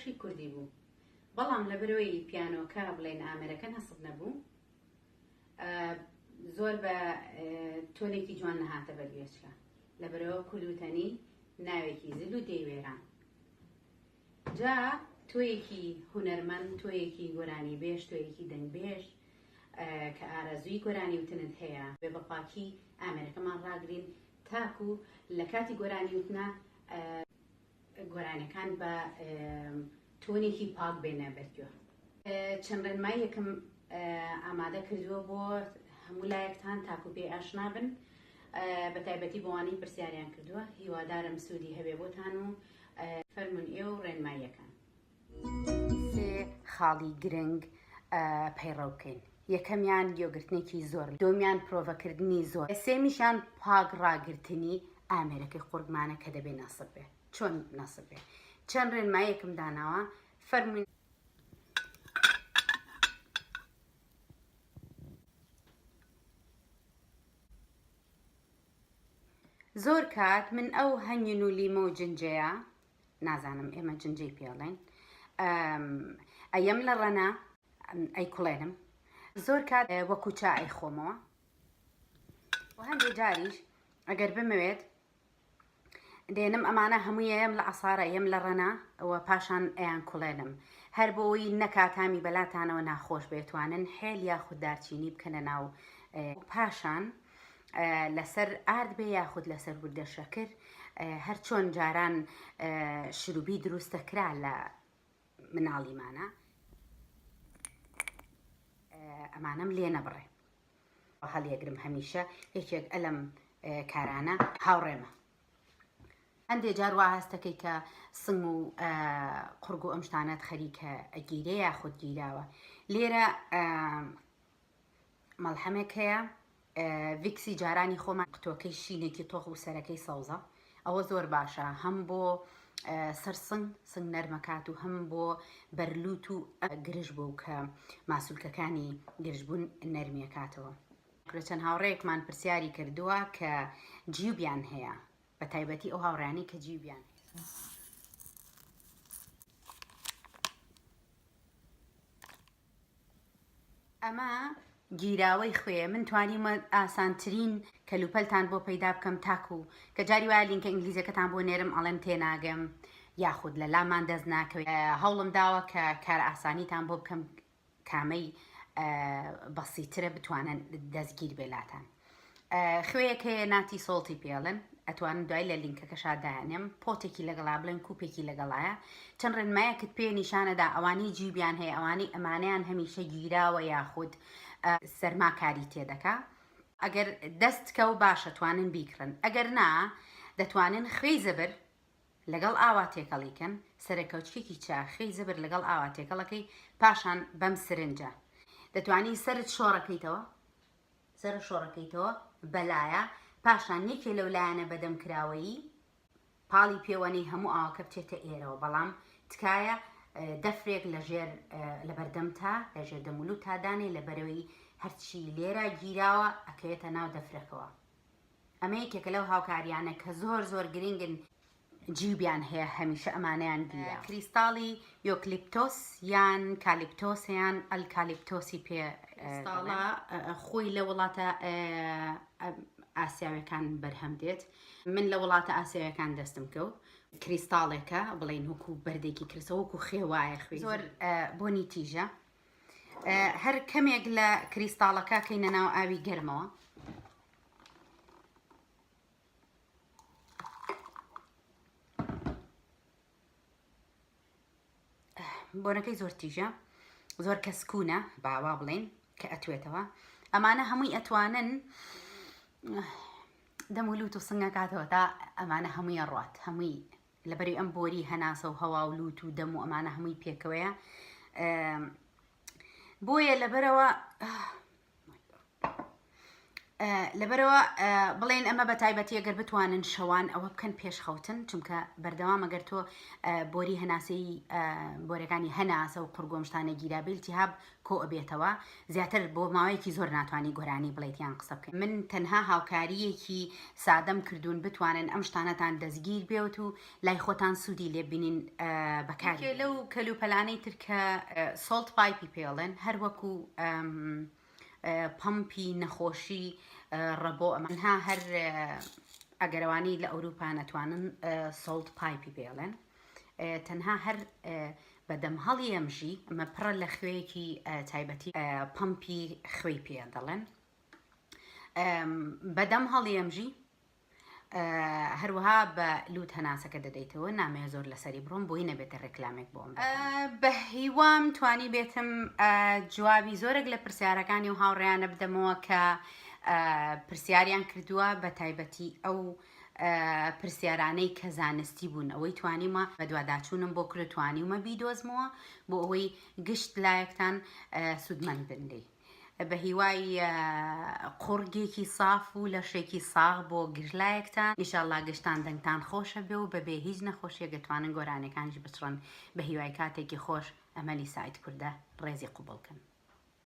خۆشی کوردی بوو بەڵام لەبەرەوەی پیانۆکە بڵێن ئامێرەکە نەسب نەبوو زۆر بە تۆنێکی جوان نەهاتە بەرگوێچکە لەبەرەوە کورد وتەنی ناوێکی زل و دێوێران جا تۆیەکی هونەرمەند تۆیەکی گۆرانی بێژ تۆیەکی دەنگبێژ کە ئارەزووی گۆرانی وتنت هەیە بێ بە پاکی ئامێرەکەمان ڕاگرین تاکو لە کاتی گۆرانی وتنا گۆرانیەکان بە تۆنێکی پاک بێنە بەرگوێ. چەند ڕێنماییەکم ئامادە کردووە بۆ هەموو لایەکتان تاکو پێی ئاشنا بن بە تایبەتی بۆوانەی پرسیاریان کردووە هیوادارم سوودی هەبێ بۆتان و فەرمونون ئێوە و ڕێنماییەکان. سێ خاڵی گرنگ پەیڕەو بکەین یەکەمیان گوێگرتنێکی زۆر دووەمیان پرۆڤەکردنی زۆر سێمیشیان پاک ڕاگرتنی ئامێرەکەی قوڕگمانە کە دەبێ ناسب بێ چۆن ناسب بێ چەند ڕێنمایەکم داناوە فەرموون. زۆر کات من ئەو هەنگوین و لیمە و جنجەیە نازانم ئێمە جنجەی پێڵێن ئەیەم لە ڕەنە ئەیکوڵێنم زۆر کات وەکو چا ئەیخۆمەوە و هەندێ جاریش ئەگەر بمەوێت دێنم ئەمانە هەمووی یەم لە عەسارە یەم لە ڕەنە و پاشان ئەیان کوڵێنم هەر بۆی نەکا تامی بەلاتانەوە ناخۆش بێتوانن حێل یاخود دارچینی بکەنە ناو پاشان لەسەر ئارد بێ یاخود لەسەر وردە شەکر هەر چۆن جاران شروبی دروستە کرا لە مناڵیمانە ئەمانەم لێ نەبڕێ هەڵیەگرم هەمیشە یەکێک ئەلم کارانە هاوڕێمە هەندێ جار وا هەستەکەی کە سنگ و قوڕگ و ئەم شتانەت خەریکە ئەگیرێ یاخود گیراوە لێرە مەڵحەمێک هەیە ڤیکسی جارانی خۆمان قوتۆکەی شینێکی تۆخ و سەرەکەی سەوزە ئەوە زۆر باشە هەم بۆ سەر سنگ سنگ نەرمەکات و هەم بۆ بەرلوت و گرژ بوو کە ماسولکەکانی گرژبوون نەرمیەکاتەوە. لە چەند هاوڕێیەکمان پرسیاری کردووە کە جیوبیان هەیە بە تایبەتی ئەو هاوڕیانی کە جیوبیان ئەمە گیراوەی خوێ من توانیومە ئاسانترین کەلوپەلتان بۆ پەیدا بکەم تاکو کە جاری وایە لینکە ئینگلیزەکەتان بۆ نێرم ئەڵێن تێناگەم یاخود لە لامان دەست ناکەوێت هەوڵم داوە کە کار ئاسانیتان بۆ بکەم کامەی بەسیترە بتوانن دەستگیر بێ لاتان. خوێیەک هەیە ناتی سۆڵتی پێڵێن ئەتوانم دوای لە لینکەکەشا دانێم پۆتێکی لەگەڵا بڵێن کوپێکی لەگەڵایە چەند ڕێنمایەکت پێ نیشانەدا ئەوانەی جیبیان هەیە ئەوانەی ئەمانەیان هەمیشە گیراوە یاخود سەرما کاری تێدەکا ئەگەر دەست کەو باشە توانن بیکڕن ئەگەر نا دەتوانن خوێی زەبر لەگەڵ ئاوا تێکەڵی کەن سەرە کەوچکێکی چا خوێی زەبر لەگەڵ ئاوا تێکەڵەکەی پاشان بەم سرنجە دەتوانی سەرت شۆڕەکەیتەوە سەرە شۆڕەکەیتەوە بەلایە پاشان یەکێ لەو لایەنە بەدەم کراوەیی پاڵی پێوەنەی هەموو ئاوەکە بچێتە ئێرەوە بەڵام تکایە دەفرێک لەژێر لەبەردەمتا لەژێر دەمولوتا دانێ لەبەرەوەی هەرچی لێرە گیراوە ئەکەوێتە ناو دەفرەکەوە ئەمە یەکێکە لەو هاوکاریانە کە زۆر زۆر گرنگن جیوبیان هەیە هەمیشە ئەمانەیان گیرا. کریستاڵی یۆکلیپتۆس یان کالیپتۆس یان ئەلکالیپتۆسی پێ دەڵێن. خۆی لە وڵاتە ئاسیاویەکان بەرهەم دێت. من لە وڵاتە ئاسیاویەکان دەستم کەوت. کریستاڵێکە بڵێین وەکو بەردێکی کرسە وەکو خێ وایە خوێی زۆر بۆنی تیژە. هەر کەمێک لە کریستاڵەکە کەینە ناو ئاوی گەرمەوە. بۆنەکەی زۆر تیژە زۆر کەسکونە باوا بڵین کە ئەتوێتەوە ئەمانە هەمووی ئەتوانن دەم و لوت و سنگەکاتەوە تا ئەمانە هەمووی ڕات هەمووی لەبەری ئەم بۆری هەناسە و هەوا و لوت و دەم و ئەمانە هەمووی پێکەوەیە بۆیە لەبەرەوە. لەبەرئەوە بڵێن ئەمە بە تایبەتی ئەگەر بتوانن شەوان ئەوە بکەن پێش خەوتن چونکە بەردەوام ئەگەر تۆ بۆری هەناسەی بۆرەکانی هەناسە و قورگۆم شتانە گیرابێ التهاب کۆ ئەبێتەوە زیاتر بۆ ماوەیەکی زۆر ناتوانانی گۆرانی بڵێیت یان قسە بکەیت من تەنها هاوکاریەکی سادەم کردوون بتوانن ئەم شتانەتان دەستگیر بێت و لای خۆتان سوودی لێ بینین بەکاری لەو کەلوپەلانەی تر کە salt pipe ی پێڵێن هەر وەکو پەمپی نەخۆشی ڕەبۆ ئەمەها هەر ئەگەرەوانی لە ئەوروپا نەتوانن salt pipe ی پێڵێن تەنها هەر بەدەم هەڵی ئەمژی ئەمە پڕە لە خوێیەکی تایبەتی پەمپی خوێی پێ دەڵێن بەدەم هەڵی ئەمژی هەروەها بە لوت هەناسەکە دەدەیتەوە نامەوێ زۆر لەسەری بڕۆم بۆی نەبێتە ڕێکلامێک بۆم بە هیوام توانی بێتم جوابی زۆرێک لە پرسیارەکانی و هاوڕێیانە بدەمەوە کە پرسیاریان کردووە بە تایبەتی ئەو پرسیارانەی کە زانستی بوون ئەوەی توانیمە بەدواداچوونم بۆ کرد توانیومە بیدۆزمەوە بۆ ئەوەی گشت لایەکتان سوودمەند بن لێی. بە هیوای قوڕگێکی ساف و لەشێکی ساغ بۆ گشت لایەکتان ئیشاڵا گشتان دەنگتان خۆشە بێ و بەبێ هیچ نەخۆشیەک دەتوانن گۆرانیەکانیش بچڕن بە هیوای کاتێکی خۆش ئەمەلی سایت کوردە ڕێزی قبوڵ کەن.